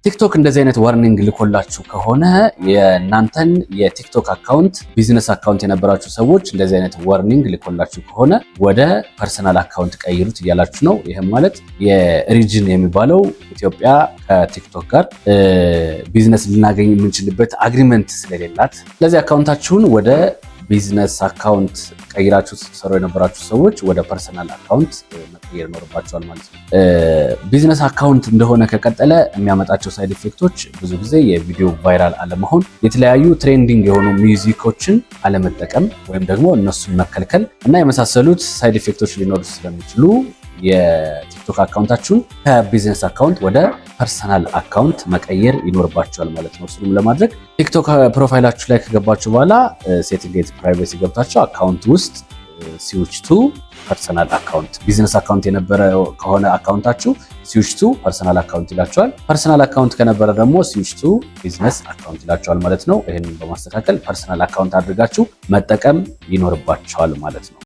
ቲክቶክ እንደዚህ አይነት warning ልኮላችሁ ከሆነ፣ የእናንተን የቲክቶክ account business account የነበራችሁ ሰዎች እንደዚህ አይነት warning ልኮላችሁ ከሆነ ወደ personal account ቀይሩት እያላችሁ ነው። ይህም ማለት የ region የሚባለው ኢትዮጵያ ከቲክቶክ ጋር ቢዝነስ ልናገኝ የምንችልበት agreement ስለሌላት፣ ስለዚህ account ኣችሁን ወደ business account ቀይራችሁ ስትሰሩ የነበራችሁ ሰዎች ወደ personal account መቀየር ይኖርባችኋል ማለት ነው። Business account እንደሆነ ከቀጠለ የሚያመጣቸው side effect ኦች ብዙ ጊዜ የቪዲዮ viral አለመሆን፣ የተለያዩ trending የሆኑ music ኦችን አለመጠቀም ወይም ደግሞ እነሱን መከልከል እና የመሳሰሉት side effect ኦች ሊኖሩ ስለሚችሉ የቲክቶክ account ኣችሁን ከ business account ወደ personal account መቀየር ይኖርባችኋል ማለት ነው። እሱንም ለማድረግ ቲክቶክ profile ኣችሁ ላይ ከገባችሁ በኋላ setting and privacy ገብታችሁ account ውስጥ switch to personal account፣ business account የነበረ ከሆነ account ኣችሁ switch to personal account ይላችኋል። Personal account ከነበረ ደግሞ switch to business account ይላችኋል ማለት ነው። ይህንን በማስተካከል personal account አድርጋችሁ መጠቀም ይኖርባችኋል ማለት ነው።